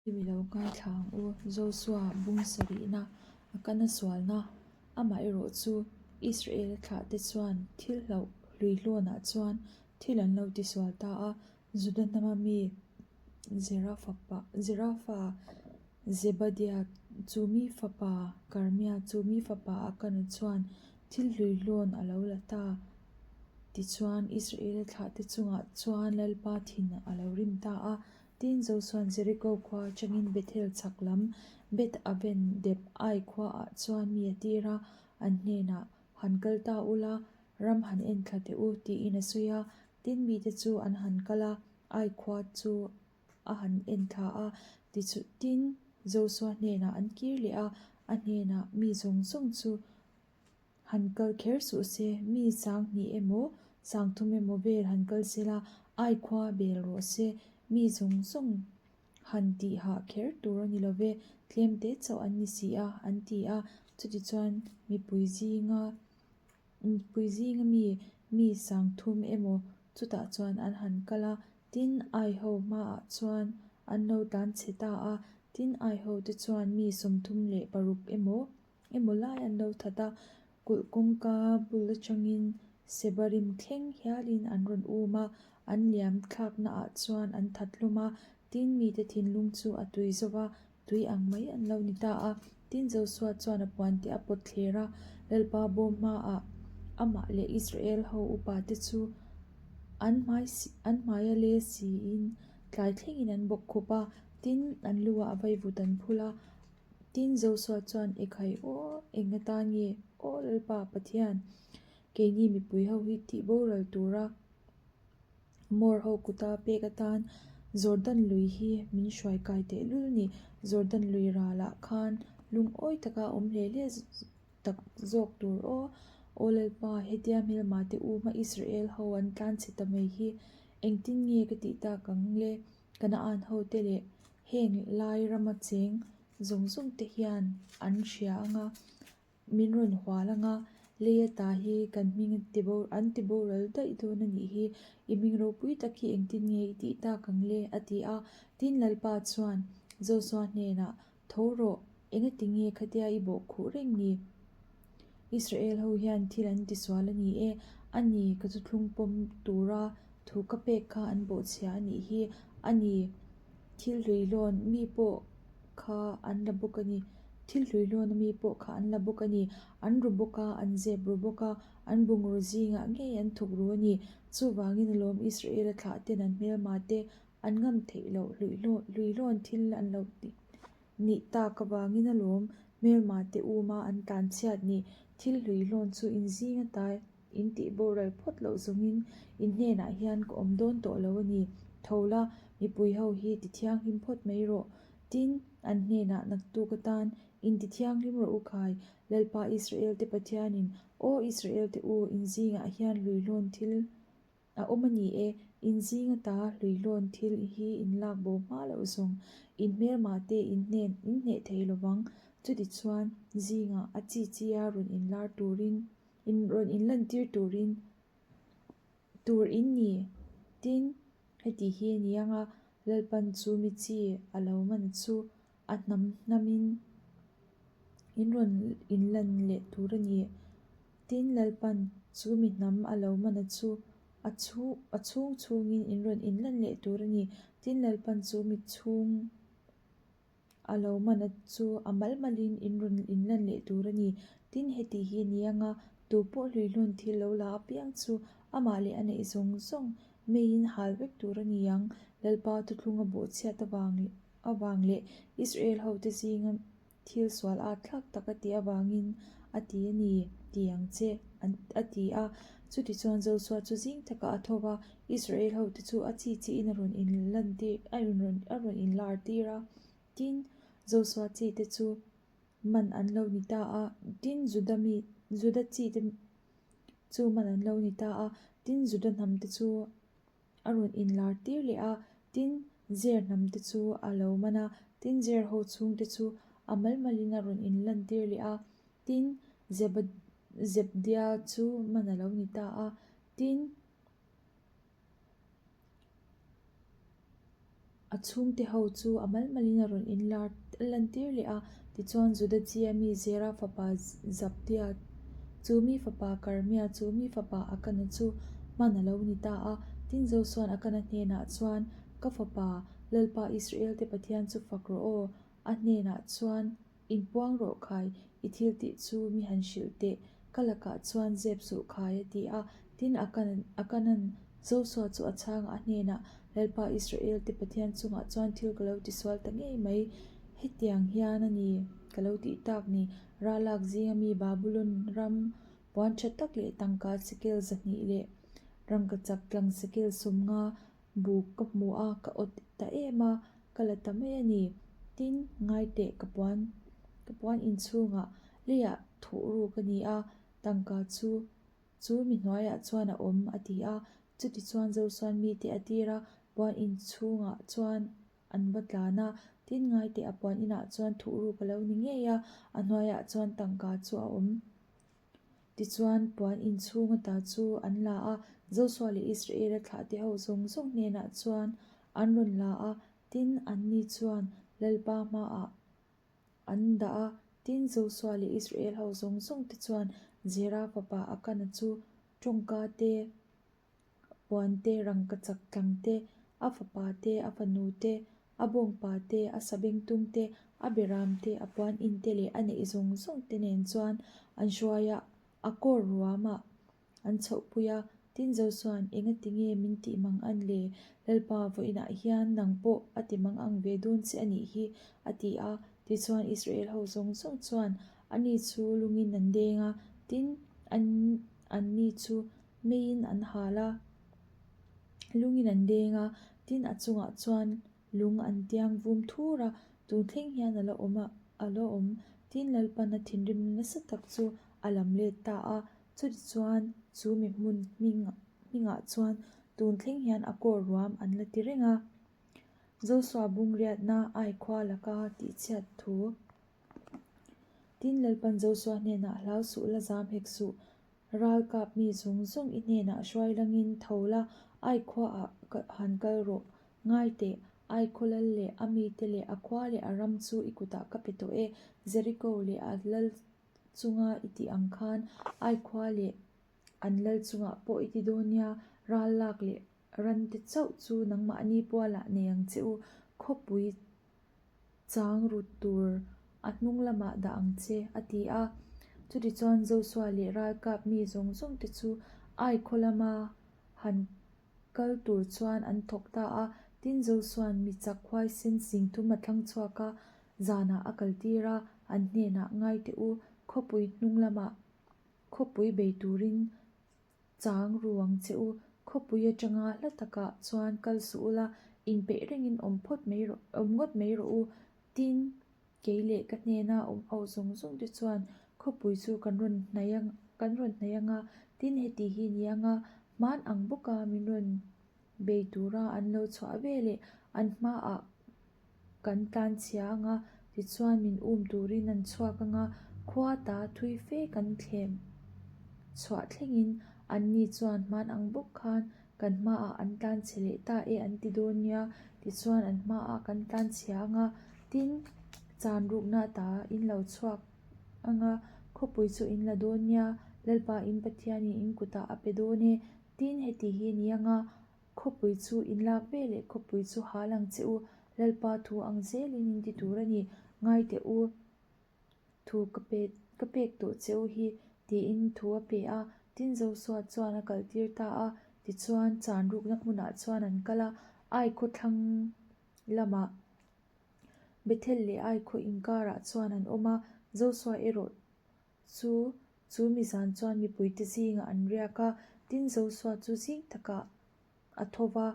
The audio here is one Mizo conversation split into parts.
Mi lo ngaithla ang u, Josua bung sarihna a kana sualna. Amaherawh chu, Israela thlahte chuan thil hlauh hluihlawnah chuan thil an lo tisual ta a, Juda hnama mi Zera fa Zebadia chu mi fapa Karmia chu mi fapa Akana chuan thil hluihlawn a lo la ta. Tichuan, Israela thlahte chungah chuan Lalpa thin a lo rim ta a, Tin, Josua'n Jeriko khua atangin Bethel chhak lam Beth Aven dep Ai khuaah chuan mi a tir a, an hnenah, Han kal ta ula, ram han en thla teh u, tiin a sawi a. Tin, mite chu an han kal a, Ai khua chu a han en thla a. Tin, Josua hnenah an kir leh a, a hnenah mi zawng zawng chu Han kal kher suh se, mi 2000 emaw 3000 emaw vel han kal se la, ai khua bel rawh se, mi zawng zawng han tih hah kher tur a ni lo ve, tlem te chauh an ni si a, an ti a. Chutichuan mipui zinga mipui zinga mi mi 3000 emaw chutah chuan an han kal a, tin ai ho hmaah chuan an lo tlan chhe ta a, tin ai ho te chuan mi 36 emaw Emaw lai an lo that a, kulh kawngka bul atangin Sebarim thleng hialin an rawn um a, an liam thlaknaah chuan an that hlawm a, tin mite thinlung chu a tui zo va, tui ang mai an lo ni ta a. Tin Josua chuan a puante a pawt thler a, Lalpa bawm hmaah amah leh Israel ho upate chu an hmai an hmaia le siin tlai thlengin an bawk khup a, tin an lu ah vaivut an phul a. Tin, Josua chuan, Ekhai aw, eng atan nge? Aw Lalpa, Pathian, keini mipui ho hi tih boral tura Amor ho kuta pek atan Jordan lui hi min hruai kai teh lul ni. Jordan lui ralah khan lungawi taka awm hle hle tak zawk tur aw. Aw Lalpa, hetia hmelma te uma Israel ho an tlanchhe ta mai hi engtin nge ka tih tak ang le? Kanaan hote leh heng lai rama cheng zawng zawng te hian an hria ang a, min rawn hual ang a, lei ata hi kan hming an ti boral daih dawn a nih hi, i hming ropui tak hi engtin nge i tih tak ang le? a ti a. Tin, Lalpa chuan Josua hnenah, Tho rawh, engati nge khatia i bawh khuh reng ni? Israel ho hian thil an tisual a ni e, a ni ka thuthlung pawm tura thu ka pek kha an bawhchhia a nih hi, a ni thil hluihlawn mi pawh kha an la bawk a ni, thil hluihlawn a mi pawh kha an la bawk a ni, an ru bawk a, an zep ru bawk a, an bungraw zingah ngei an thawk ru a ni. Chuvangin alawm Israel-a thlah ten an hmelma te an ngam theih loh hluihlawn thil an lo tih nih tak avangin alawm hmelma te uma an tlan chhiat ni. Thil hluihlawn chu in zing ata in tih boral phawt loh zawngin in hnenah hian ka awm dawn tawh lo a ni. Tho la, mipui ho hi ti thianghlim phawt mai rawh. Tin, an hnenah naktuk atan in ti thianghlim rawh u khai, Lalpa Israel te Pathianin, Aw Israel te u, in zingah hian hluihlawn thil A awm a ni e, in zing ata hluihlawn thil hi in lak bo hma loh zawng, in hmelmah te in hnen in hneh thei lovang. Chutichuan, zingah a chi chi a rawn inlar turin, in rawn inlantir turin tur in ni. Tin, heti hi a ni ang a, Lalpan chu mi chi a lo man chu a hnam hnamin in rawn inlan leh tur a ni. Tin, Lalpan chu mi hnam a lo man a chu a chhu a chhung chhungin in rawn inlan leh tur a ni. Tin, Lalpan chu mi chhung a lo man a chu a mal malin in rawn inlan leh tur a ni. Tin, heti hi a ni ang a, tu pawh hluihlawn thil lo la apiang chu amah leh a neih zawng zawng meiin hal vek tur a ni ang. Lalpa thuthlung a bawhchhiat avang avang leh Israel hote zinga Thil sual at thlak tak a tih avangin a ti a ni, ti ang che, a ti a. Chutichuan Josua chu zing takah a tho va, Israel hote chu a chi chiin a rawn inlantir, a rawn a rawn inlar tir a. Tin, Josua chi te chu man an lo ni ta a, tin, Juda mi, Juda chi te chu man an lo ni ta a, tin, Juda hnam te chu A rawn inlar tir leh a, tin, Zer hnam te chu a lo man a, tin, Zer ho chhung te chu a mal malin a rawn inlan tir leh a, tin, Zebdia chu man a lo ni ta a, tin. A chhungte ho chu a mal malin a rawn inlar lantir leh a, tichuan Juda chi a mi Zera fapa Zabdia, chu mi fapa Karmia, chu mi fapa Akana chu hman a lo ni ta a. Tin, Josua'n Akana hnenah chuan, Ka fapa, Lalpa Israel-te Pathian chu fak rawh aw, a hnenah chuan, Inpuang rawh khai, i thil tih chu mi han hrilh teh, ka lakah chuan zep suh khai a ti a. Tin, Akanan Josua chu a chhangah a hnenah, Lalpa Israel te Pathian chungah chuan thil ka lo tisual ta ngei mai, hetiang hian a ni ka lo tih tak ni, Ralak zinga mi Babulon ram puan tha tak leh tangka sekel 200 leh rangkachak tlang sekel 50 buk ka hmu a, ka awt ta em a, ka la ta mai a ni. Tin, ngaiteh ka puan ka puan inchhungah leiah thuh ruk a ni a, tangka chu chu mi hnuaiah chuan a awm a ti a. Chutichuan Josuan mite a tir a, puan inchhungah chuan an va tlan a. Tin, ngaiteh a puan inah chuan thuh ruk a lo ni ngei a, a hnuaiah chuan tangka chu a awm. Tichuan, puan inchhung ata chu an la a, Josua leh Israela thlahte ho zawng zawng hnenah chuan an rawn la a, tin, anni chuan Lalpa hmaah an dah a. Tin, Josua leh Israel ho zawng zawng te chuan Zera fapa Akana chu tawngka te, puan te, rangkachak tlang te, a fapa te, a fanu te, a bawngpa te, a sabengtung te, a beram te, a puan in te leh a neih zawng zawng te nen chuan an hruai a, a kawr ruamah an chhohpui a. Tin Josua'n, Engati nge min tih mang an le? Lalpa, vawiinah hian nang pawh a ti mang ang ve dawn che a nih hi, a ti a. Tichuan Israel ho zawng zawng chuan ani chu lungin an deng a, tin, an anni chu meiin an hal a, lungin an deng a, tin a chungah chuan lung an tiang vum thur a, tun thleng hian a la awm a, a la awm. Tin Lalpan a thinrimna nasa tak chu a lam let ta a, chutichuan chu mi hmun hming hmingah chuan tun thleng hian a kaw ruam an la ti reng a. Josua bungriatna ai khua laka tihchhiat thu. Tin Lalpan Josua hnenah hlau suh la zam hek suh. Ral kap mi zawng zawng i hnenah hruai langin tho la, ai khuaah han kal rawh. Ngai teh, ai khaw lal leh a mite leh a khua leh a ram chu i kutah ka pe tawh e. Jeriko leh a lal chunga i tih ang khan ai khua leh an lal chungah pawh i ti dawn nia, ral lak leh rante chauh chu nangmahni pualah nei ang che u, khawpui chang rut tur a hnung lamah dah ang che, a ti a. Chutichuan Josua leh ralkap mi zawng zawng te chu Ai khaw lama han kal tur chuan an thawk ta a. Tin, Josua'n mi chak huaisen 30 a thlang chhuak a, zanah a kaltir a, an hnenah ngai teh u, khawpui hnung lamah khawpui bei turin Chang ru ang che u, khawpui atanga hla takah chuan kal suh ula, inpeih rengin awm phawt mai rawh, awm ngawt mai rawh u. Tin, kei leh ka hnena awm ho zawng zawng te chuan khawpui chu kan rawn hnaih ang, kan rawn hnaih ang a, tin heti hi ni ang a, hman ang bawka min rawn bei tura an lo chhuah ve leh an hmaah kan tlan chhia ang a, tichuan min um turin an chhuak ang a, khua ta thui fe kan thlem chhuah thlengin anni chuan hman ang bawk khan kan hmaah an tlan chhe leh ta e an ti dawn nia, tichuan an hmaah kan tlan chhia ang a, tin chan rukna ta in lo chhuak ang a, khawpui chu in la dawn nia, Lalpa in Pathianin in kutah a pe dawn e, tin heti hi ni ang a, Khawpui chu in lak ve leh khawpui chu hal ang che u, Lalpa thu ang zelin in ti tur a ni, ngai teh u, thu ka pe ka pek tawh che u hi, tiin thu a pe a. Tin Josua chuan a kaltir ta a, tichuan chan rukna hmunah chuan an kal a, Ai khawthlang lamah Bethel leh Ai khaw inkarah chuan an awm a, Josua erawh Chu chu mi zan chuan mipuite zingah an riak a, tin Josua chu zing takah a tho va,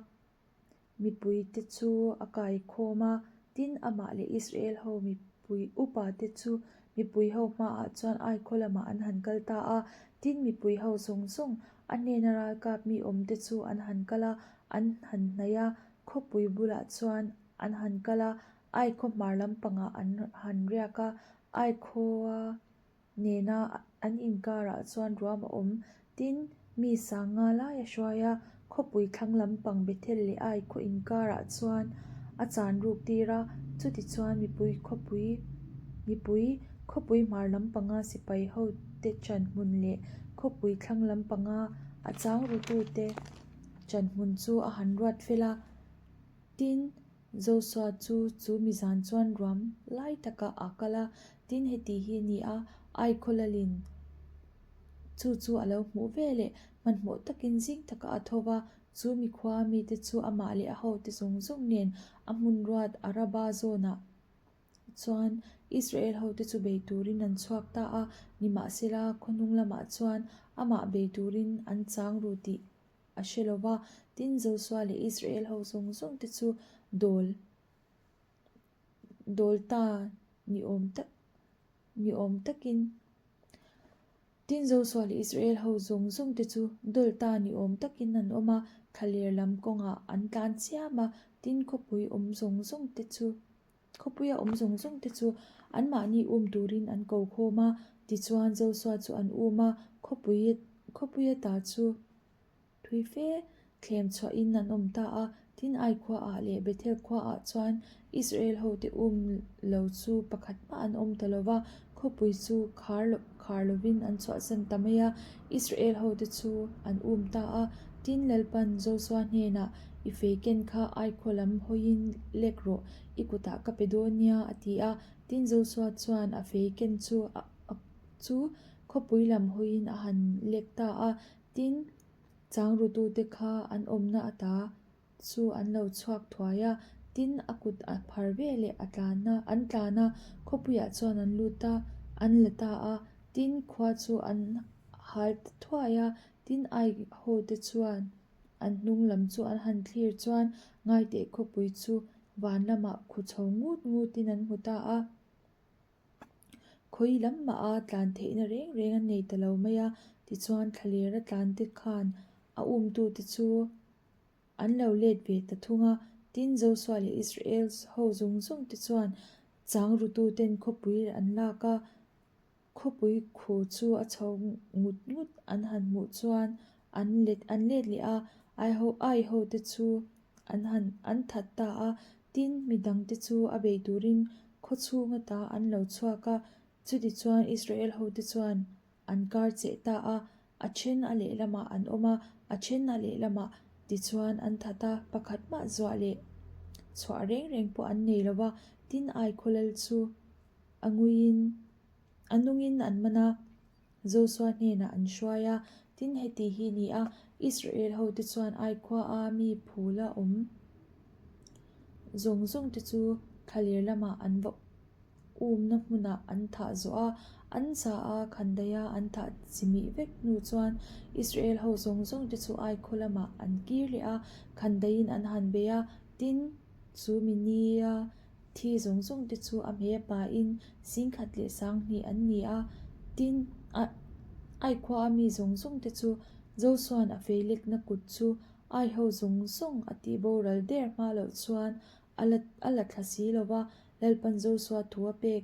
mipuite chu a kai khawm a, tin amah leh Israel ho mipui upate chu mipui ho hmaah chuan Ai khaw lamah an han kal ta a, tin mipui ho zawng zawng a hnena ralkap mi awmte chu an han kal a, an han hnaih a, khawpui bulah chuan an han kal a, Ai khaw hmar lampangah an han riak a, Ai khua nena an inkarah chuan ruam a awm. Tin, mi sang nga lai a hruai a, khawpui thlang lampang Bethel leh Ai khaw inkarah chuan A chan ruk tir a, chutichuan mipui khawpui mipui khawpui hmar lampanga sipai hote chan hmun leh khawpui thlang lampanga a chang rutute chan hmun chu a han ruat fel a. Tin, Josua chu chu mizan chuan ruam lai takah a kal a, tin heti hi a ni a, Ai khaw lalin chu chu a lo hmuh veleh hmanhmawh takin zing takah a tho va, Chu mikhua mite chu amah leh a hote zawng zawng nen a hmun ruat Araba zawnah chuan Israel hote chu bei turin an chhuak ta a, nimahsela khaw hnung lamah chuan amah bei turin an chang ru tih a hre lo va, tin Josua leh Israel ho zawng zawng te chu dawl dawl ta ni awm tak ni awm takin Tin, Josua leh Israel ho zawng zawng te chu dawl ta ni awm takin an awm a, thlaler lam kawngah an tlan chiam a, tin khawpui awm zawng zawng te chu khawpuia awm zawng zawng te chu anmahni um turin an ko khawm a, tichuan Josua chu an um a, khawpui khawpuia ta chu Thui fe thlem chhuahin an awm ta a, tin Ai khuaah leh Bethel khuaah chuan Israel hote um lo chu pakhat mah an awm ta lo va, khawpui chu khar khar lovin an chhuahsan ta mai a, Israel hote chu an um ta a. Tin Lalpan Josua hnenah, I fei ken kha Ai khaw lam hawiin lek rawh, i kutah ka pe dawn nia, a ti a. Tin Josua chuan a fei ken chu chu khawpui lam hawiin a han lek ta a, Tin, changrutute kha an awmna ata chu an lo chhuak thuai a, tin a kut a phar ve leh a tlan a, an tlan a, khawpuiah chuan an lut a, an la ta a, tin khua chu an hal ta thuai a, tin ai hote chuan an hnung lam chu an han thlir chuan ngaiteh khawpui chu van lamah khu chho ngut ngutin an hmu ta a. Khawi lam mah a tlan theihna reng reng an nei ta lo mai a, tichuan thlaler a tlan te khan a umtute chu an lo let ve ta thung a. Tin, Josua leh Israel ho zawng zawng te chuan chang rututen khawpui an lak a, khawpui khu chu a chho ngut ngut an han hmuh chuan an let an let leh a, ai ho ai ho te chu an han an that ta a, tin midangte chu a bei turin khaw chhung ata an lo chhuak a, chutichuan Israel hote chuan an kar cheh ta a, a then a lehlamah an awm a, a then a lehlamah tichuan an that a, pakhat mah zuah leh chhuah reng reng pawh an nei lo va, tin ai khaw lal chu a nguiin a nungin an man a. Josua hnenah an hruai a, tin heti hi ni a, Israel hote chuan Ai khuaa mi phula awm zawng zawng te chu thlaler lamah an va umna hmunah an thah zawh a, an za a, khandaia an thah chimih vek hnu chuan Israel ho zawng zawng te chu Ai khaw lamah an kir leh a, khandaiin an han bei a, tin chu mi nia Thi zawng zawng te chu a hmei a pain singkhat leh sanghnih an ni a, tin Ai khua a mi zawng zawng te chu Josua'n a fei lekna kut chu Ai ho zawng zawng a tih boral der hma loh chuan a la a la thla si lo va, Lalpan Josua thu a pek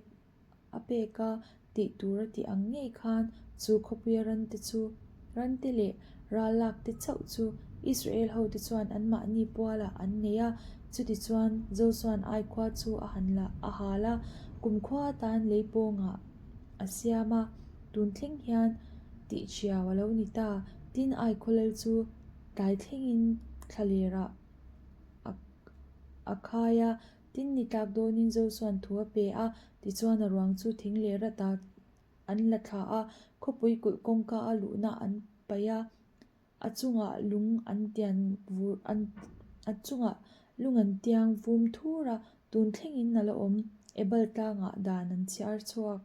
a pek a tih tur a tih ang ngei khan chu khawpuia rante chu rante leh ral lak te chauh chu Israel hote chuan anmahni pualah an nei a. Chutichuan Josua'n Ai khua chu a han la a hal a, kumkhua atan lei pawngah a siam a, tun thleng hian tih thiau a lo ni ta. Tin, Ai khaw lal chu tlai thlengin thlalerah a a khai a, Tin ni tlak dawnin Josua'n thu a pe a, tichuan a ruang chu thing leh rata an la thla a, khawpui kulh kawngka a luhna an paih a, a chungah lung an tian vur an a chungah lung an tiang vum thur a, tun thlengin a la awm, Ebal tlangah dan an chhiar chhuak.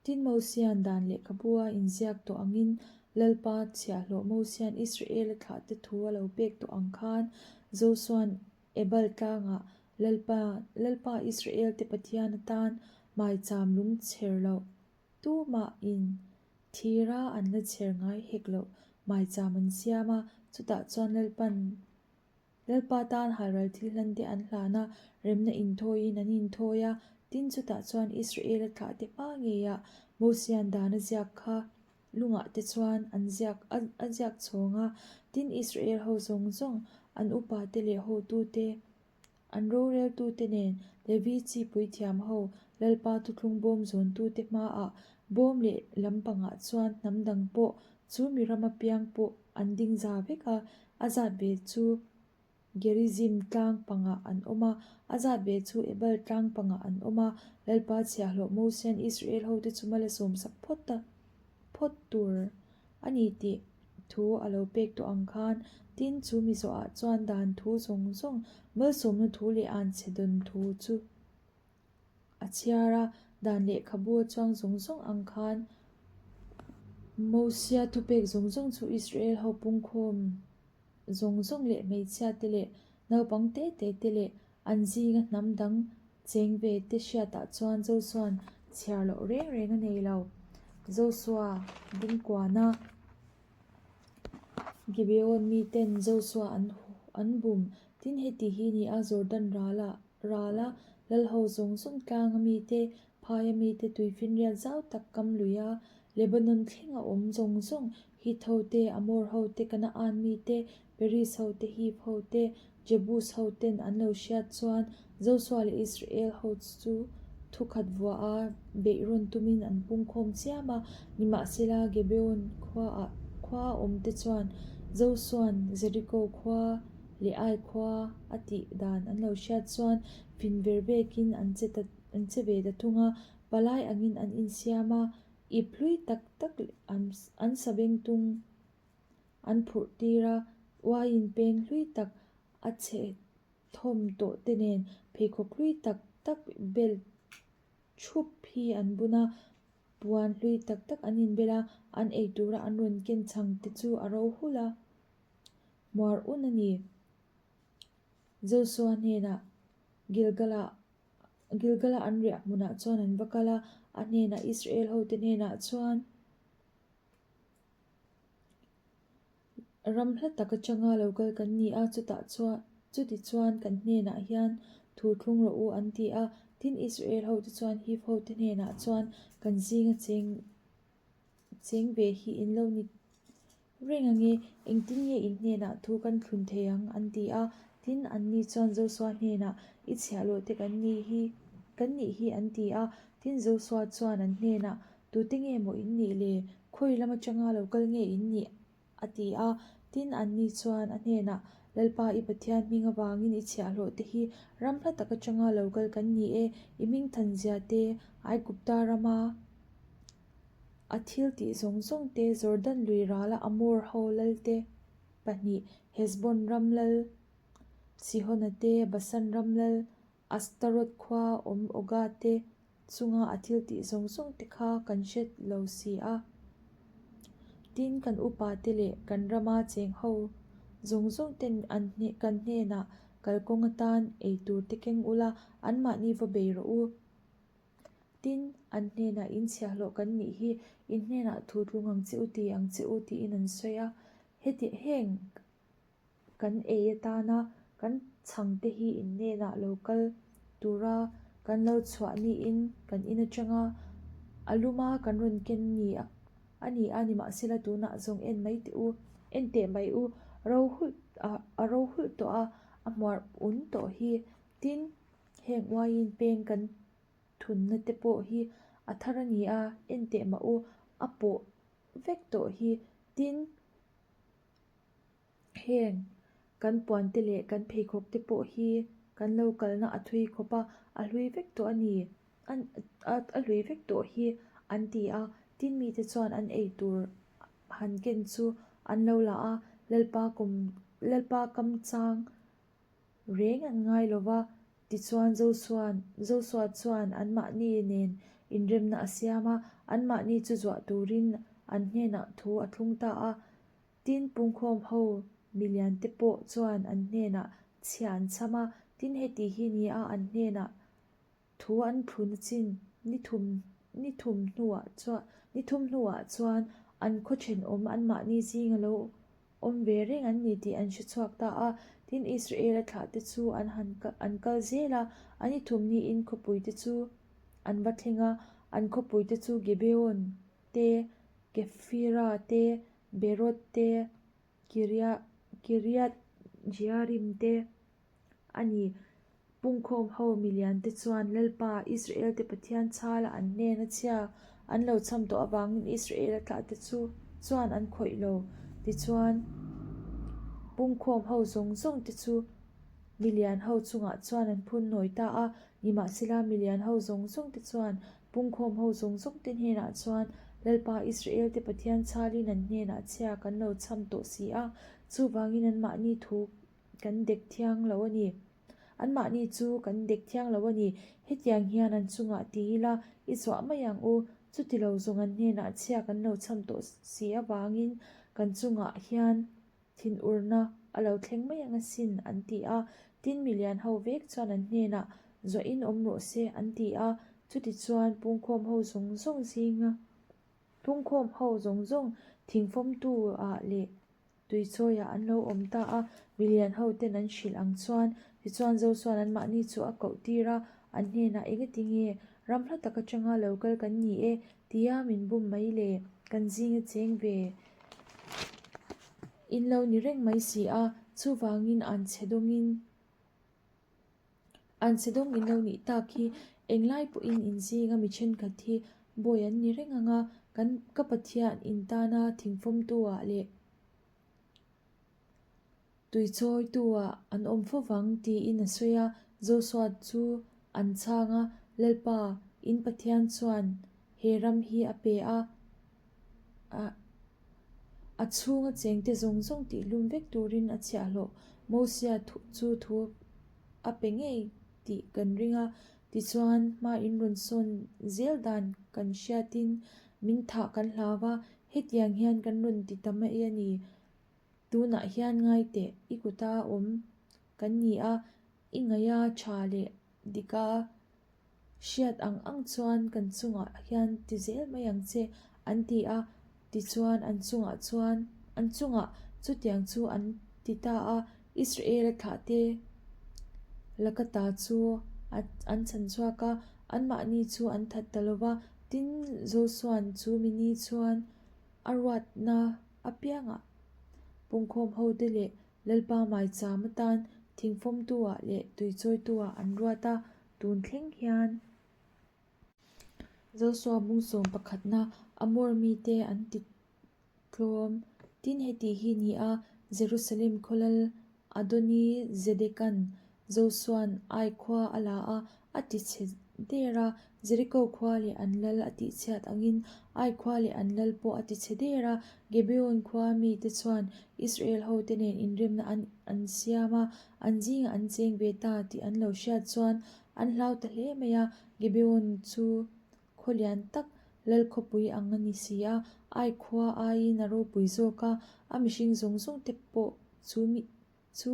Tin Mosia'n dan lehkhabu a inziak tawh angin Lalpa chhiahhlawh Mosia'n Israel-a thlahte thu a lo pek tawh ang khan Josua'n Ebal tlangah Lalpa, Lalpa Israel-te Pathian atan maicham lung chher loh tumahin thira an la chher ngai hek loh maicham an siam a, chutah chuan Lalpa'n Lalpa tan halral thil hlan te an hlan a, remna inthawiin an inthawi a, tin chutah chuan Israel-a thlahte hma ngeiah Mosia'n dan a ziak kha lungah te chuan an ziak a ziak chhawng a, tin Israel ho zawng zawng. An upate leh hotute, an roreltute nen Levi chi puithiam ho Lalpa thuthlung bawm zawntute hmaah bawm leh lampangah chuan hnam dang pawh chu mi ram apiang pawh an ding za vek a, a zat ve chu Gerizim tlang pangah an awm a, a zat ve chu Ebal tlang pangah an awm a. Lalpa chhiahhlawh Mosian Israel hote chu mal a sawmsak phawt a, phawt tur a ni tih thu a lo pek tawh ang khan, tin chu mi zawhah chuan dan thu zawng zawng, malsawmna thu leh anchhe dawn thu chu a chhiar a, dan lehkhabu a chuang zawng zawng ang khan Mosia thupek zawng zawng chu Israel ho pungkhawm zawng zawng leh hmeichhia te leh naupang te te te leh an zinga hnam dang cheng ve te hriatah chuan Josua'n chhiar loh reng reng a nei lo. Josua dingkuana Gibeon miten Josua an an bum. Tin, heti hi ni a Jordan rala rala lalho zawng zawng tlanga mite, phaia mite tuifinriat zau tak kam luia Lebanon thlenga awm zawng zawng Hit ho te, Amor ho te, Kanaan mi te, Periz ho te, Hiv ho te, Jebus ho ten an lo hriat chuan Josua leh Israel ho chu thukhat vuah a beih rawn tumin an pungkhawm chiam a. Nimahsela, Gibeon khuaah khua a awm te chuan Josua'n Jeriko khua leh Ai khua a tih dan an lo hriat chuan fin ver vekin an che ta an che ve ta thung a, palai angin an insiam a. Ip hlui tak tak an sabengtung an phurh tir a, uaiin peng hlui tak a chhe thawm tawh te nen pheikhawk hlui tak tak belt thup hi an bun a, puan hlui tak tak an inbel a, an ei tura an rawn ken chhang te chu a ro hulh a, hmuar un a ni. Joshua hnenah Gilgal-ah Gilgala an riah hmunah chuan an va kal a, a hnenah Israel hote hnenah chuan ram hla tak atanga lo kal kan ni a, chutah chuan chuti chuan kan hnenah hian thu thlung rawh u an ti a. Tin, Israel hote chuan Hiv hote hnenah chuan kan zinga cheng Cheng ve hi in lo ni reng ange, engtin nge in hnenah thu kan thlun thei ang? an ti a. Tin, anni chuan Josua hnenah, I chhiahhlawh te kan nih hi, kan nih hi an ti a. Tin, Josua chuan an hnenah, Tute nge maw in nih le? Khawi lam atanga lo kal nge in nih? a ti a. Tin, anni chuan a hnenah, Lalpa, i Pathian hming avangin i chhiahhlawh te hi ram hla tak atanga lo kal kan ni e, i hming thanzia te, Aigupta rama A thil tih zawng zawng te, Jordan lui rala Amor ho lal te pahnih, Heshbon ram lal Sihona te, Basan ram lal Ashtaroth khua awm Oga te chunga a thil tih zawng zawng te kha kan hre lo si a. Tin, kan upa te leh kan rama cheng ho zawng zawng ten an kan hnenah kalkawng atan ei tur te keng ula, anmahni va bei rawh u. Tin, an hnenah in chhiahhlawh kan nih hi, in hnenah thu tlung ang che u ti ang che u tiin an sawi a. Heti heng kan ei atana kan chhangte hi in hnenah lo kal tura kan lo chhuah niin kan in atanga a luma kan rawn ken ni a ni a, nimahsela tunah zawng en mai teh u, en teh mai u, ro hulh a ro hulh tawh a, a hmuar un tawh hi. Tin, Heng uaiin peng kan thunna te pawh hi a thar a ni a, en teh mah u, a pawh vek tawh hi. Tin, heng kan puan te leh kan pheikhawk te pawh hi kan lo kalna a thui khawp a, a hlui vek tawh a ni, a hlui vek tawh hi an ti a. Tin, mite chuan an ei tur han ken chu an lo la a, Lalpa kum Lalpa kam chang Reng an ngai lo va, tichuan Josuan Josua chuan anmahni nen inremna a siam a, anmahni chu zuah turin an hnenah thu a thlung ta a. Tin, pungkhawm ho miliante pawh chuan an hnenah chhia an chham a, tin heti hi ni a an hnenah Thu an thlun chin ni thum ni thum hnuah chuan ni thum hnuah chuan an khaw thenawm anmahni zinga lo awm ve reng an ni tih an hre chhuak ta a. Tin, Israela thlahte chu an han an kal zel a, a ni thum niin khawpuite chu an va thleng a, an khawpuite chu Gibeon te, Kephira te, Beroth te, Kiriath. Jearim te a ni. Pungkhawm ho milian te chuan Lalpa, Israel te Pathian chhala an hnena chhia an lo chham tawh avangin Israel-a thlahte chu chuan an khawih lo. Tichuan, pungkhawm ho zawng zawng te chu milian ho chungah chuan an phun nawi ta a, nimahsela milian ho zawng zawng te chuan pungkhawm ho zawng zawng te hnenah chuan Lalpa, Israel te Pathian chhalin an hnenah chhia kan lo chham tawh si a, chuvangin anmahni thu kan dek thiang lo a ni. Anmahni chu kan dek thiang lo a ni. Hetiang hian an chungah ti ila i zuah mai ang u. Chuti lo zawng an hnenah chhia kan lo chham tawh si avangin kan chungah hian thinurna a lo thleng mai ang asin an ti a. Tin milian ho vek chuan an hnenah zuahin awm rawh se an ti a. Chutichuan pungkhawm ho zawng zawng zinga pungkhawm ho zawng zawng thingfawmtu ah leh Tuichawiah an lo awm ta a, milian ho ten an hrilh ang chuan, tichuan Josua'n anmahni chu a koh tir a, an hnenah engati nge ram hla tak atanga lo kal kan ni e tia min bum mai le, kan zinga cheng ve in lo ni reng mai si a, chuvangin an chhe dawngin An chhe dawng in lo nih tak hi englai pawhin in zinga mi thenkhat hi bawi an ni reng ang a, kan ka Pathian in tana thingfawmtu ah leh tuichawitu ah an awm fo vang tiin a sawi a, Joshua chu an chhang a, Lalpa, in Pathian chuan he ram hi a pe a, A chhunga chengte zawng zawng tihlum vek turin a chhiahhlawh Mosia chu thu a pe ngei tih kan ring a, tichuan hma in rawn sawn zel dan kan hriatin min thah kan hlau va, hetiang hian kan rawn ti ta mai a ni. Tunah hian ngai teh, i kuta awm kan ni a, i ngaia tha leh dika Hriat ang ang chuan kan chungah hian ti zel mai ang che, an ti a. Tichuan an chungah chuan an chungah chutiang chu an ti ta a, Israel-a thlahte laka ta chu an chhan chhuak a, anmahni chu an that ta lo va. Tin, Josua'n chu mini chuan a ruatna apiangah pungkhawm hote leh Lalpa maicham atan thingfawmtu-ah leh tuichawitu-ah an ruat a, tun thleng hian Joshua bungsawm pakhatna Amor mite an ti tlawm. Tin, heti hi ni a, Jerusalem khaw lal Adoni-Zedekan Josua'n Ai khua a la a, a ti chhe der a, Jeriko khua leh an lal a tihchhiat angin Ai khua leh an lal pawh a ti chhe der a. Gibeon khua mite chuan Israel hote nen inremna an an siam a, an zingah an cheng ve ta tih an lo hriat chuan an hlau ta hle mai a. Gibeon chu khaw lian tak lal khawpui ang a ni si a, Ai khua aiin a ropui zawk a, a mihring zawng zawng te pawh chu mi Chu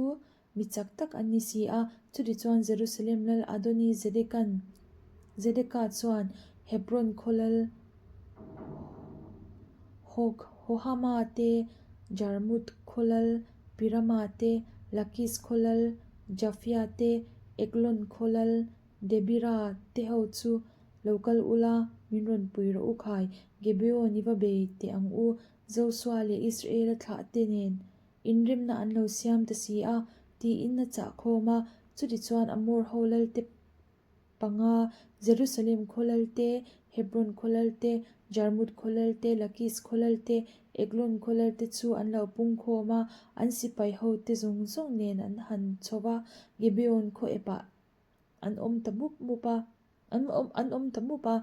mi chak tak an ni si a, chutichuan Jerusalem lal Adoni-Zedekan Zedeka chuan Hebron khaw lal Hog Hohama te, Jarmuth khaw lal Pirama te, Lakis khaw lal Jafia te, Eglon khaw lal Debira te ho chu lo kal ula, min rawn pui rawh u khai, Gibeon i va bei teh ang u, Joshua leh Israel-a thlah te nen Inrimna an lo siam ta si a, tiin a chah khawm a. Chutichuan Amor ho lalte panga, Jerusalem khaw lalte, Hebron khaw lalte, Jarmuth khaw lalte, Lakis khaw lalte, Eglon khaw lalte chu an lo pung khawm a, an sipai hote zawng zawng nen an han chho va, Gibeon khaw epah an awm ta mup mup a, an awm an awm ta mup a,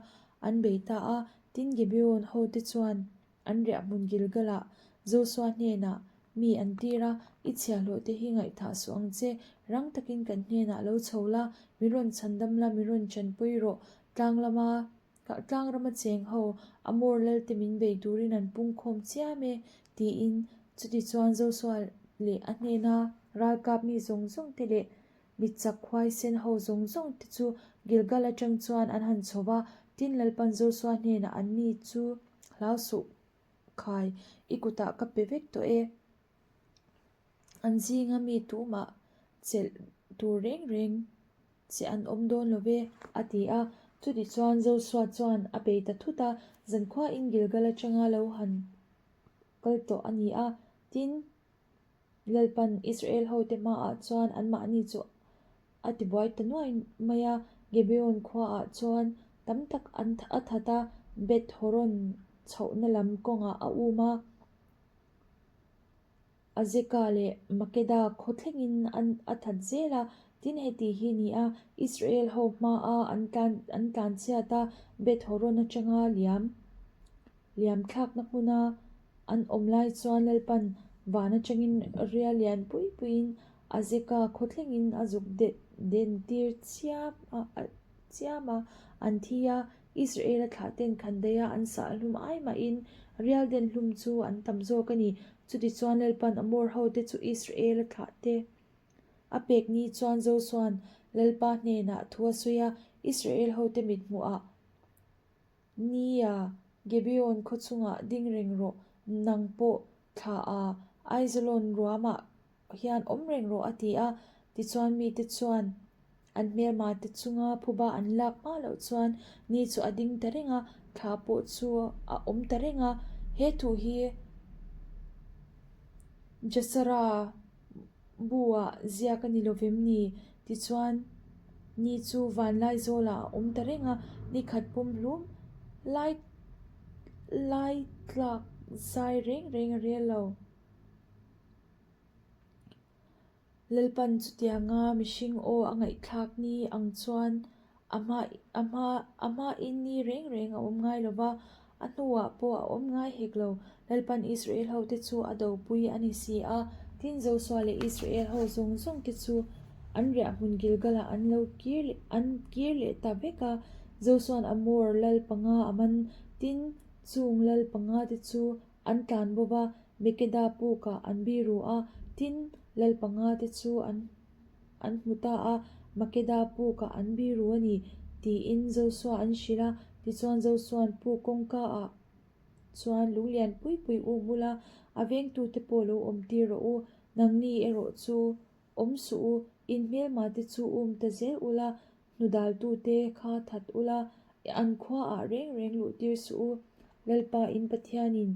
an bei ta a. Tin, Gibeon hote chuan an riahhmun Gilgal-ah Joshua hnenah mi an tir a, I chhiahhlawhte hi ngaihthah suh ang che, rang takin kan hnenah lo chho la, min rawn chhandam la, min rawn chanpui rawh, tlang lama tlang rama cheng ho Amor lalte min bei turin an pungkhawm chiam e, tiin. Chutichuan Joshua leh a hnena ralkap mi zawng zawng te leh Mi chak huaisen ho zawng zawng te chu Gilgal atang chuan an han chho va, tin Lalpan Joshua hnenah an ni chu hlau suh khai, i kutah ka pe vek tawh e. An zinga mi tumah chelh tur reng reng che an awm dawn lo ve, a ti a. Chutichuan Joshua chuan a bei ta thut a, zankhuain Gilgal atanga lo han kal tawh a ni a, tin. Lalpan Israel hote hmaah chuan anmahni chu a tibuai ta nuai mai a, Gibeon khuaah chuan tam tak an a that a, Beth Horon chhohna lam kawngah a um a. Azeka leh Makeda khaw thlengin a that zel a, tin heti hi ni a, Israel ho hmaa an tlan an tlanchhiat a, Beth Horon atanga liam liam thlakna hmuna an awm lai chuan Lalpan van atangin rial lian pui puiin Azeka khaw thlengin a zuk den tir chiam a chiam a, an thi a, Israel-a thlahten khandaia an sah hlum ai mahin rial den hlum chu an tam zawk a ni. Chutichuan Lalpan Amor hote chu Israel-a thlahte a pek ni chuan Josua'n Lalpa hnenah thu a sawi a, Israel hote mithmuhah, Nia, Gibeon khaw chungah ding reng rawh, nang pawh thla a Aijalon ruamah hian awm reng rawh a ti a. Tichuan mite chuan an hmelma te chunga phuba an lak hma loh chuan ni chu a ding ta reng a, thla pawh chu a awm ta reng a. He thu hi Jasara bu-ah ziak a ni lovem ni? Tichuan ni chu vanlai zawlah a awm ta reng a, ni khat pum hlum lai lai tlak zai reng reng a rel lo. Lalpan chutianga mihring aw a ngaihthlak ni ang chuan a hma a hma a hmain ni reng reng a awm ngai lo va, a hnuah pawh a awm ngai hek lo. Lalpan Israel hote chu a dopui a ni si a, tin Joshua leh Israel ho zawng zawng te chu an riahhmun Gilgal-ah an lo kir leh an kir leh ta vek a. Joshua'n Amor lal panga a man, tin chung lal panga te chu An tlan bo va, Mekeda pukah an biru a, tin, lal panga te chu an an hmu ta a, Makeda pukah an biru a ni, tiin Josua an hrilh a. Tichuan Josua'n puk kawngka ah chuan lung lian pui pui um ula, a vengtute pawh lo awm tir rawh u, nangni erawh chu awm suh u, in hmelma te chu um ta zel ula, Hnudaltute kha that ula, an khuaah reng reng luh tir suh u. Lalpa in Pathianin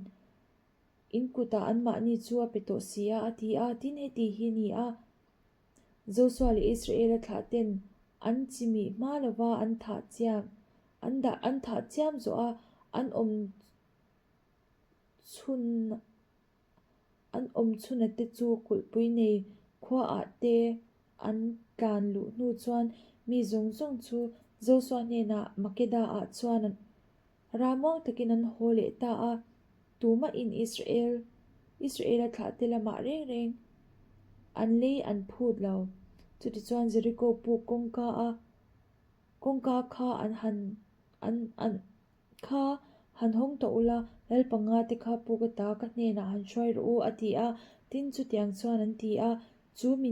in kutah anmahni chu a pe tawh si a, a ti a. Tin, heti hi ni a, Joshua leh Israela thlahten an chimih hma lova an thah chiam an dah an thah chiam zawh a, an awm chhun An awm chhuna te chu kulhpui nei khuaah te an tlan luh hnu chuan mi zawng zawng chu Joshua hnenah Makeda-ah chuan an ramuang takin an haw leh ta a, tumahin Israel Israel-a thlahte lamah reng reng an lei an phut lo. Chutichuan Jeriko puk kawngka a kawngka kha an han an an Kha, han hawng tawh ula, lal panga te kha pu ka ta ka hnenah han hruai rawh u, a ti a. Tin, chutiang chuan an ti a, Chu mi,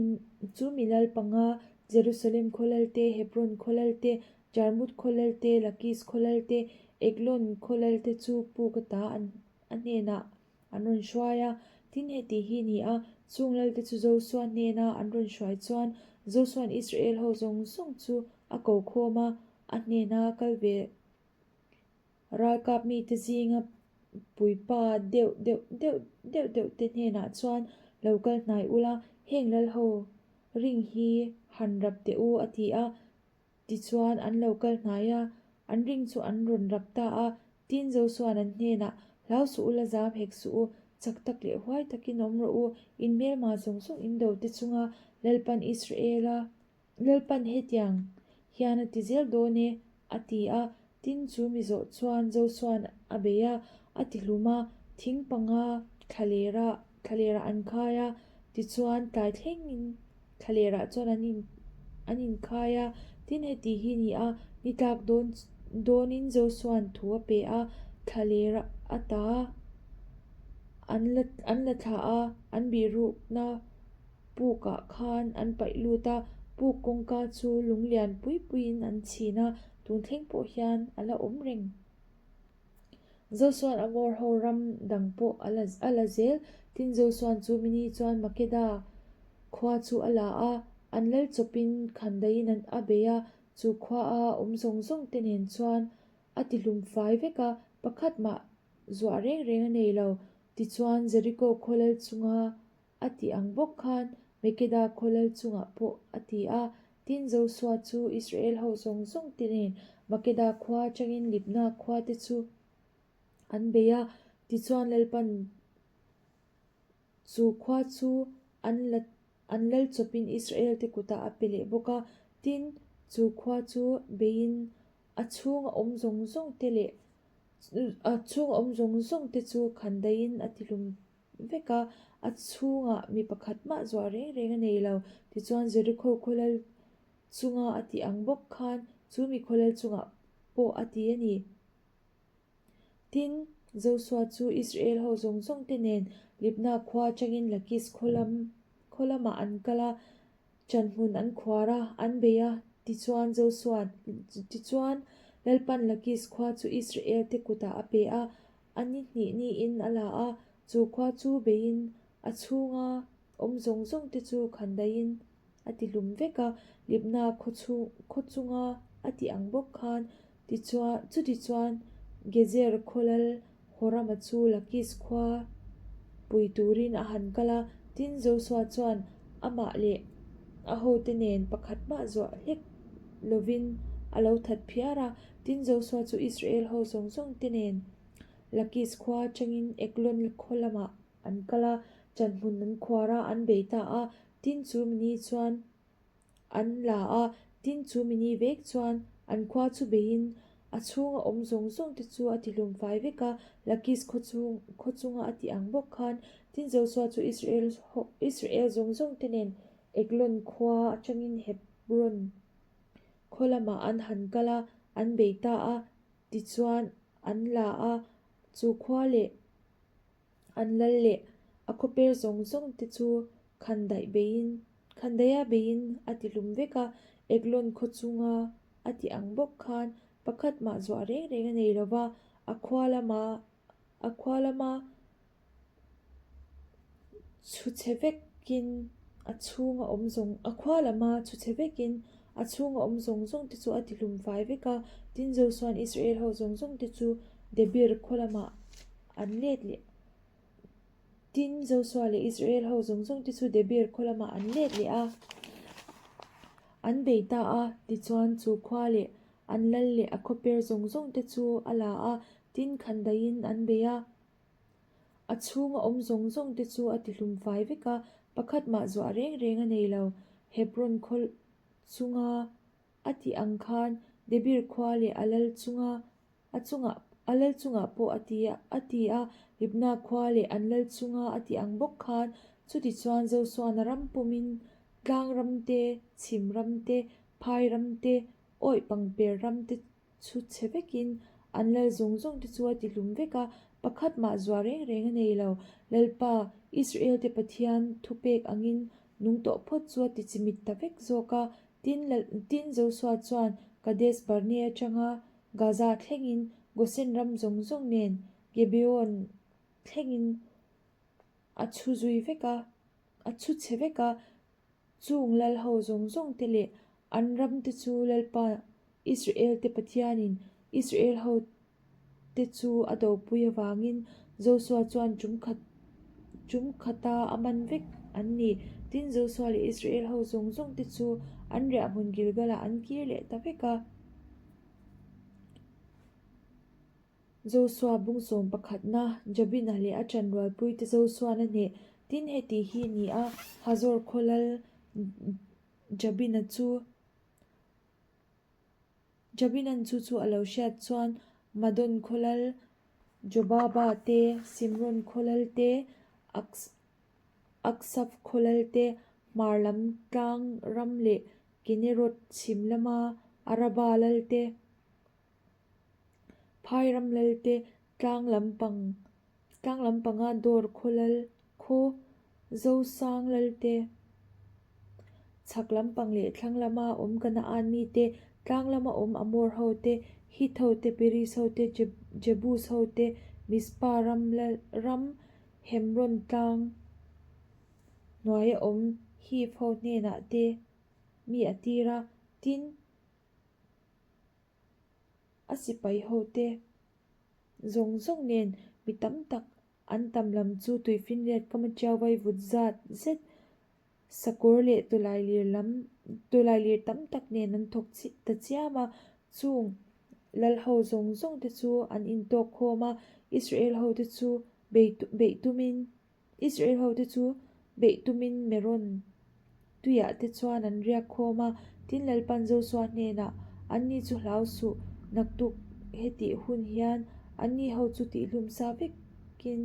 chu mi lal panga, Jerusalem khaw lal te, Hebron khaw lal te, Jarmuth khaw lal te, Lakis khaw lal te, Eglon khaw lal te chu pu ka ta an, a hnenah an rawn hruai a. Tin, heti hi ni a, chung lal te chu Josua hnena an rawn hruai chuan Josua'n Israel ho zawng zawng chu a ko khawm a, a hnena kal ve Ralkap mite zinga puipa deuh deuh deuh deuh deuh te hnenah chuan lo kal hnai ula, heng lal ho ring hi han rap teh u a ti a. Tichuan an lo kal hnai a, an ring chu an rawn rap ta a. Tin Josua'n an hnenah, Hlau suh ula zam hek suh u, chak tak leh huai takin awm rawh u, in hmelma zawng zawng in do te chunga Lalpan Israela Lalpan hetiang hian a ti zel dawn e, a ti a. Tin, chu mi zawh chuan Josua'n a bei a, a ti hlum a, thing panga thlalerah thlalerah an khai a, tichuan tlai thlengin thlalerah chuan an in an inkhai a. Tin, heti hi ni a, ni tlak dawn dawnin Josua'n thu a pe a, thlaler ata an la an la thlah a, an bihrukna Pukah khan an paih lut a, puk kawngka chu lung lian pui puiin an chhin a, tun thleng pawh hian a la awm reng. Josua'n Amor ho ram dang pawh a la a la zel. Tin, Josua'n chu mini chuan Makeda khua chu a la a, an lal chawpin khandaiin an a bei a, chu khua a awm zawng zawng te nen chuan a ti hlum fai vek a, pakhat mah zuah reng reng a nei lo. Tichuan, Jeriko khaw lal chunga. A tih ang bawk khan Makeda khaw lal chungah pawh a ti a. Tin, Josua chu Israel ho zawng zawng te nen Makeda khua atangin Libna khua te chu an bei a. Tichuan Lalpan chu khua chu an la an lal chawpin Israel te kutah a pe leh bawk a. Tin, chu khua chu beiin a chhunga awm zawng zawng te leh a chhunga awm zawng zawng te chu khandaiin a tihlum vek a, a chhungah mi pakhat mah zuah reng reng a nei lo. Tichuan Jeriko khaw lal chunga a tih ang bawk khan chu mi khaw lal chungah pawh a ti a ni. Tin, Josua chu Israel ho zawng zawng te nen Libna khua atangin Lakis khaw lam khaw lamah an kal a, chanhmun an khuar a, an bei a. Tichuan Josua tichuan Lalpan Lakis khua chu Israel te kutah a pe a, A ni hnih niin a la a, chu khua chu beiin a chhunga awm zawng zawng te chu khandaiin a ti hlum vek a, Libna khaw chunga a tih ang bawk khan tichuan chutichuan Gezer khaw lal Horama chu Lakis khua pui turin a han kal a, tin Josua chuan amah leh a hote nen pakhat mah zuah hlek lovin a lo that phiar a. Tin, Josua chu Israel ho zawng zawng te nen Lakis khua atangin Eglon khaw lamah an kal a, chanhmun an khuar a, an bei ta a. Tin, chu mini chuan an la a, tin, chu mini vek chuan an khua chu beiin a chhunga awm zawng zawng te chu a tihlum fai vek a, Lakis khaw chung khaw chunga a tih ang bawk khan. Tin, Josua chu Israel ho Israel zawng zawng te nen Eglon khua atangin Hebron Khaw lamah an han kal a, an bei ta a, tichuan an la a, chu khua leh an lal leh a khawper zawng zawng te chu khandaih beiin khandaiha beiin a ti hlum vek a, Eglon khaw chunga a tih ang bawk khan pakhat mah zuah reng reng a nei lo va, a khua lama a khua lama Chhu chhe vekin a chhunga awm zawng a khua lama chhu chhe vekin a chhunga awm zawng zawng te chu a ti hlum fai vek a, tin Josua'n Israel ho zawng zawng te chu Debir khaw lamah an let leh Tin Josua leh Israel ho zawng zawng te chu Debir khaw lamah an let leh a, an bei ta a, tichuan chu khua leh an lal leh a khawper zawng zawng te chu a la a, tin khandaiin an bei a. A chhunga awm zawng zawng te chu a ti hlum fai vek a, pakhat mah zuah reng reng a nei lo. Hebron khaw chunga a tih ang khan Debir khua leh a lal chunga a chungah a lal chungah pawh a ti a ti a, Libna khua leh an lal chunga a tih ang bawk khan chutichuan Josuana ram pumin tlang ram te, chhim ram te, phai ram te, awih pangper ram te Chhut chhe vekin an lal zawng zawng te chu a ti hlum vek a, pakhat mah zuah reng reng a nei lo. Lalpa, Israel te Pathian thupek angin nung tawh phawt chu a ti chimit ta vek zawk a. Tin, tin Josua chuan Kadesh Barnea atanga Gaza thlengin Gosen ram zawng zawng nen Gibeon thlengin a chhu zui vek a, a chhu chhe vek a. Chung lal ho zawng zawng te leh an ram te chu Lalpa Israel te Pathianin Israel ho te chu a dopui avangin Josua chuan tum khat tum khata a man vek an ni. Tin, Josua leh Israel ho zawng zawng te chu an riahhmun Gilgal-ah an kir leh ta vek a. Josua bung sawm pakhatna, Jabina leh a ṭanrualpuite Josuana hneh tin heti hi ni a, Hazor khaw lal Jabina chu Jabinan chu chu a lo hriat chuan Madon khaw lal Jobaba te, Simron khaw lal te, Aksaf khaw lal te, Hmar lam tlang ram leh Kinerot chhim lama Araba lal te, Phai ram lal te tlang lampang tlang lampanga dawr khaw lal khaw Zosang lal te chhak lampang leh thlang lama awm Kanaan mi te tlang lama awm Amor ho te Hit ho te Peris ho te Jebus ho te Mizpa ram lal ram Hemron tlang hnuaia awm Hiv ho hnenah te mi a tir a tin A sipai hote zawng zawng nen mi tam tak An tam lam chu tuifinriat kama ṭiau vaivut zat zet sakawr leh tawlailir lam tawlailir tam tak nen an thawk ta chiam a. Chung lal ho zawng zawng te chu an intawk khawm a, Israel ho te chu beih tumin Israel ho te chu beih tumin Meron tuiah te chuan an riak khawm a. Tin, Lalpan Josua hnenah, Anni chu hlau suh, naktuk hetih hun hian anni ho chu tihhlum sa vekin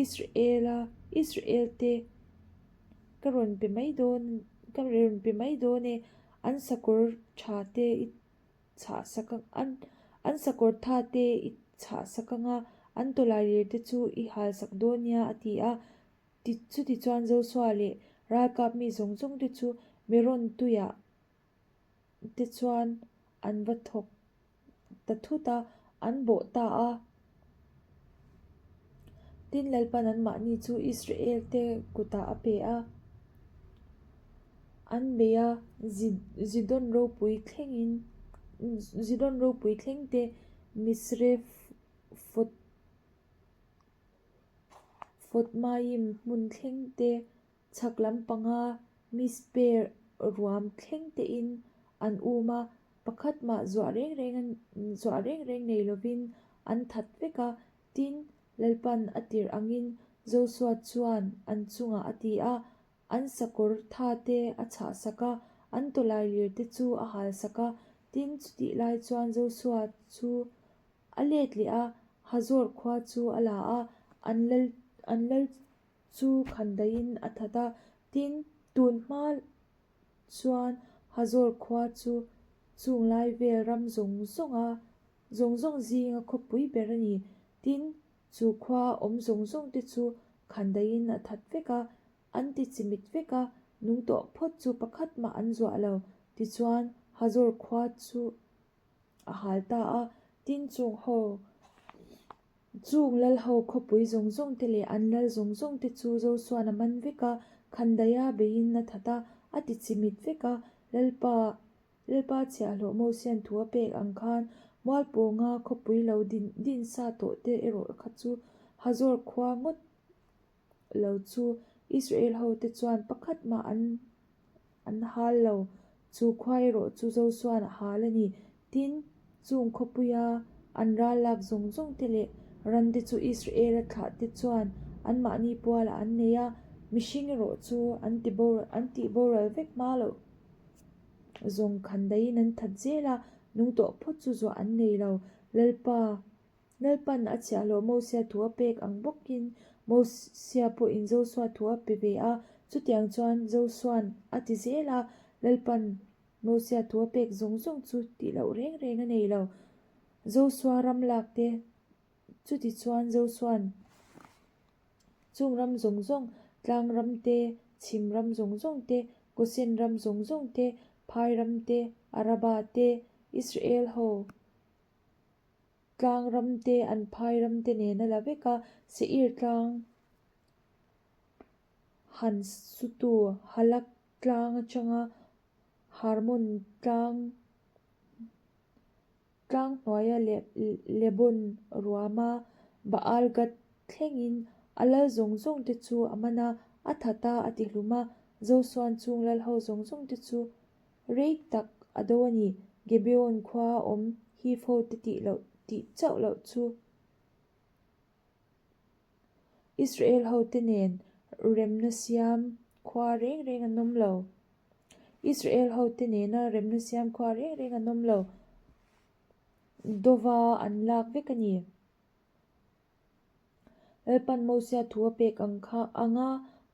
Israel-a Israel te ka rawn pe mai dawn ka rawn pe mai dawn e, an sakawr tha te i chhah sak ang an sakawr tha te i chhah sak ang a, an tawlailir te chu i hal sak dawn nia a ti a. Chutichuan Joshua leh ralkap mi zawng zawng te chu Meron tuiah te chuan an va thawk ta thut a, an bawh ta a. Tin, Lalpan anmahni chu Israel te kutah a pe a, an bei a, Zidon ropui thlengin Zidon ropui thleng te Misrefotmaim hmun thleng te Chhak lampanga Mizpeh ruam thleng tein an um a, pakhat mah zuah reng reng zuah reng reng nei lovin an that vek a, tin, Lalpan a tirh angin Josua chuan an chungah a ti a, an sakawr tha te a chhah sak a, an tawlailir te chu a hal sak a, tin, chutih lai chuan Josua chu a let leh a, Hazor khua chu a la a, an lal an lal chu khandaiin a that a, tin, tun hma chuan Hazor khua chu chung lai vel ram zawng zawnga zawng zawng zinga khawpui ber a ni. Tin, chu khua awm zawng zawng te chu khandaiin a that vek a, an ti chimit vek a, nung tawh phawt chu pakhat mah an zuah lo. Tichuan, Hazor khua chu a hal ta a, tin, chung ho Chung lalho khawpui zawng zawng te leh an lal zawng zawng te chu Josua'n a man vek a, Khandaia beiin a that a, a ti chimit vek a. Lalpa, Lalpa chhiahhlawh Mosia'n thu a pek ang khan Mualpawnga khawpui lo din din sa tawh te erawh kha chu Hazor khua ngawt lo chu Israel ho te chuan pakhat mah an an hal lo. Chu khua erawh chu Josua'n a hal a ni. Tin, chung khawpuia an ral lak zawng zawng te leh ran te chu Israel-a thlah te chuan anmahni pualah an nei a, mihring erawh chu an ti an tih boral vek hma loh zawng khandaiin an that zel a, nung tawh phawt chu zuah an nei lo. Lalpa. Lalpan a chhiahhlawh Mosia thu a pek ang bawkin Mosia pawhin Josua thu a pe ve a, chutiang chuan Josua'n a ti zel a, Lalpan Mosia thu a pek zawng zawng chu tih loh reng reng a nei lo. Josua ram lak te, chutichuan Josua'n chung ram zawng zawng, tlang ram te, chhim ram zawng zawng te, Gosen ram zawng zawng te, phai ram te, Araba te, Israel ho, Tlang ram te an phai ram te nen a la vek a, Seir tlang han sutu Halak tlang atanga Harmon tlang tlang hnuaia Lebon ruama Baal Gad thlengin a lal zawng zawng te chu a man a, a that a, a ti hlum a, Josuan chung lal ho zawng zawng te chu Rei tak a do a ni. Gibeon khua a awm Hiv ho te tih loh tih chauh loh chu Israel ho te nen remna siam khua reng reng an awm lo. Israel ho te nena remna siam khua reng reng an awm lo. Dova an lak vek a ni. Lalpan Mosia thu a pek ang kha anga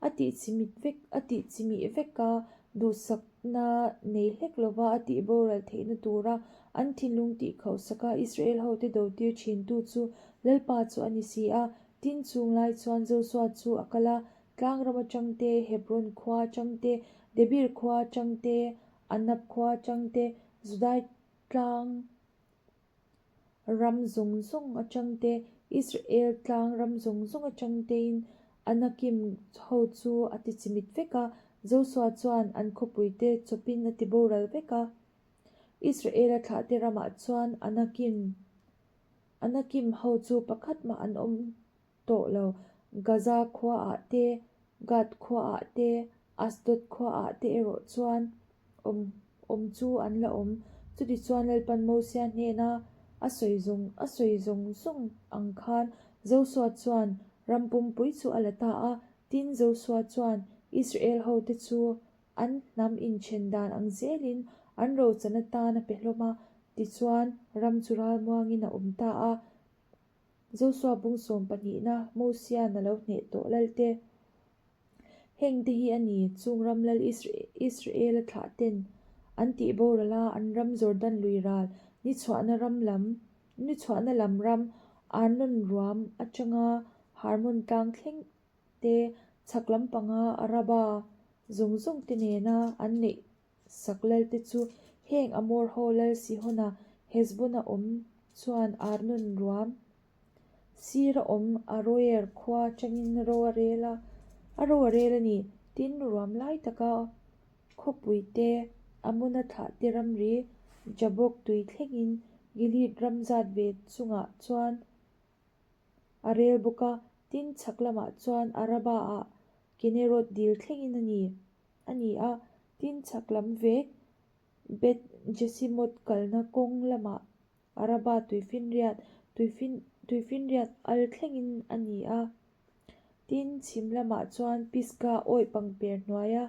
a tih chimit vek a tih chimih vek a, duhsakna nei hlek lova a tih boral theihna tura an thinlung tih khauhsaka Israel hote dotir thintu chu Lalpa chu a ni si a. Tin, chung lai chuan Josua chu a kal a, tlang ram atang te, Hebron khua atang te, Debir khua atang te, Anab khua atang te, Judai tlang Ram zawng zawng atang te, Israel tlang ram zawng zawng atang tein Anakim ho chu a ti chimit vek a, Josua chuan an khawpuite chawpin a ti boral vek a. Israel-a thlahte ramah chuan Anakim Anakim ho chu pakhat mah an awm tawh lo. Gaza khuaah te, Gath khuaah te, Asdod khuaah te erawh chuan awm awm chu an la awm. Chutichuan Lalpan Mosia hnena a sawi zawng a sawi zawng zawng ang khan Josua chuan ram pumpui chu a la ta a. Tin, Josua chuan Israel hote chu an hnam inthen dan ang zelin an rochan atan a pe hlawm a, tichuan ram chu ralmuangin a awm ta a. Josua bung sawm pahnihna Mosia'n a lo hneh tawh Lalte. Hengte hi a ni, chung ram lal Israela thlah ten an tih boral a, an ram Jordan lui ral ni chhuahna ram lam, ni chhuahna lam ram Arnon ruam atanga Harmon tlang thleng te, chhak lampanga Araba zawng zawng te nena an neih sak lal te chu heng Amor ho lal Sihona Heshbon-a awm chuan Arnon ruam sira awm Aroer khua atangin ro a rel a, a ro a rel a ni. Tin, ruam lai taka khawpui te, Amona thlah te ramri Jabok tui thlengin Gilead ram zat ve chungah chuan a rel bawk a, tin chhak lamah chuan Araba-ah Kineroth dil thlengin a ni. A ni a, tin chhak lam vek Beth Jesimoth kalna kawng lamah Araba tuifinriat tuifinriat al thlengin a ni a. Tin, chhim lamah chuan Pisgah awih pangper hnuaia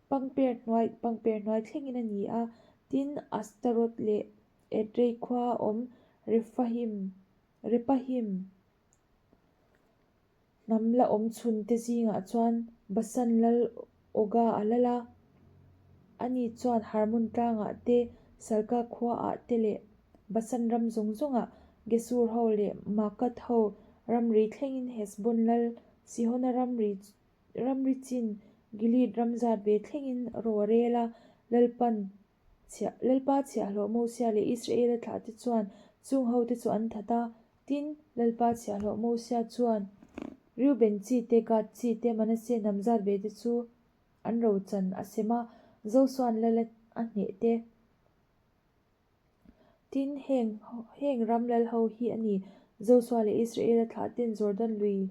pangper hnuai pangper hnuai thlengin a ni a. Tin, Ashtaroth leh Edrei khua awm Rephahim Rephahim Hnam la awm chhun te zingah chuan Basan lal Oga a lal a, ani chuan Harmon tlangah te, Salka khuaah te leh Basan ram zawng zawngah Gesur ho leh Maakat ho ramri thlengin Heshbon lal Sihona ramri ramri chin Gilead ram zat ve thlengin ro a rel a, Lalpan Chhiah, Lalpa chhiahhlawh Mosia leh Israela thlahte chuan chung hote chu an that a. Tin, Lalpa chhiahhlawh Mosia chuan Reuben chi te, Gad chi te, Manasseh hnam zat ve te chu an rochan a sem a, Josua'n lal a hneh te. Tin, heng heng ram lal ho hi a ni, Josua leh Israela thlahten Jordan lui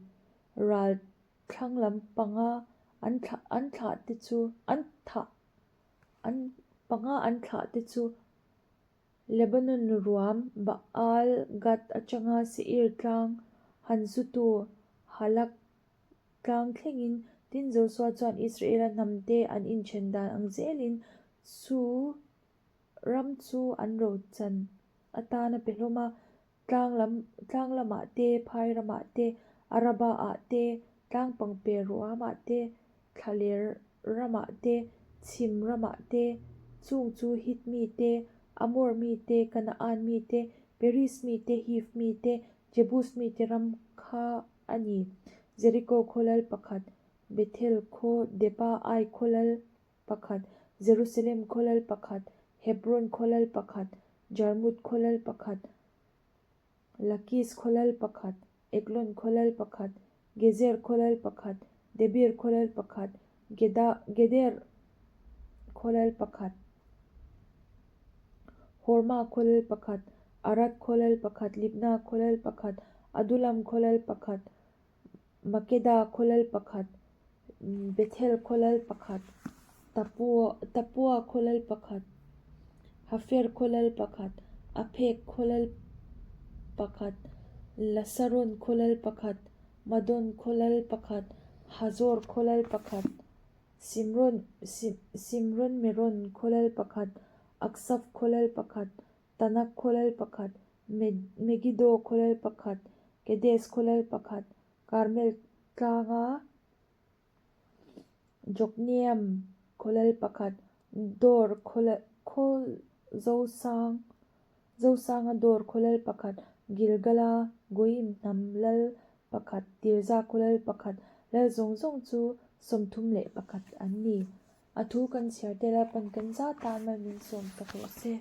ral thlang lam panga an thlah an thlah te chu an thah An panga an thlah te chu Lebanon ruam Baal Gad atanga Seir tlang han zutu Halak tlang thlengin tin Josua chuan Israela hnamte an inthen dan ang zelin chu ram chu an rochan atan a pe hlawm a. Tlang lam tlang lamah te, phai ramah te, Araba ah te, tlang pangper ruamah te, thlaler ramah te, chhim ramah te, chung chu Hit mi te, Amor mi te, Kanaan mi te, Peris mi te, Hiv mi te, Jebus mi te ram kha a ni. Jeriko khaw lal pakhat, Bethel khaw depa Ai khaw lal pakhat, Jerusalem khaw lal pakhat, Hebron khaw lal pakhat, Jarmut khaw lal pakhat, Lakis khaw lal pakhat, Eglon khaw lal pakhat, Gezer khaw lal pakhat, Debir khaw lal pakhat, Geder khaw lal pakhat, Horma khaw lal pakhat, Arad khaw lal pakhat, Libna khaw lal pakhat, Adulam khaw lal pakhat, Makeda khaw lal pakhat, Bethel khaw lal pakhat, Tapua khaw lal pakhat, Hafer khaw lal pakhat, Aphek khaw lal pakhat, Lasaron khaw lal pakhat, Madon khaw lal pakhat, Hazor khaw lal pakhat, Simron Simron Meron khaw lal pakhat, Aksaf khaw lal pakhat, Tanak khaw lal pakhat, Megiddo khaw lal pakhat, Kedes khaw lal pakhat, Karmel tlanga Jokneam khaw lal pakhat, Dor khaw Zosang Zosanga Dor khaw lal pakhat, Gilgala Goim hnam lal pakhat, Tirza khaw lal pakhat, lal zawng zawng chu 31 an ni. A thu kan chhiar tel a, pan kan zat a, mal min sawm tak rawh se.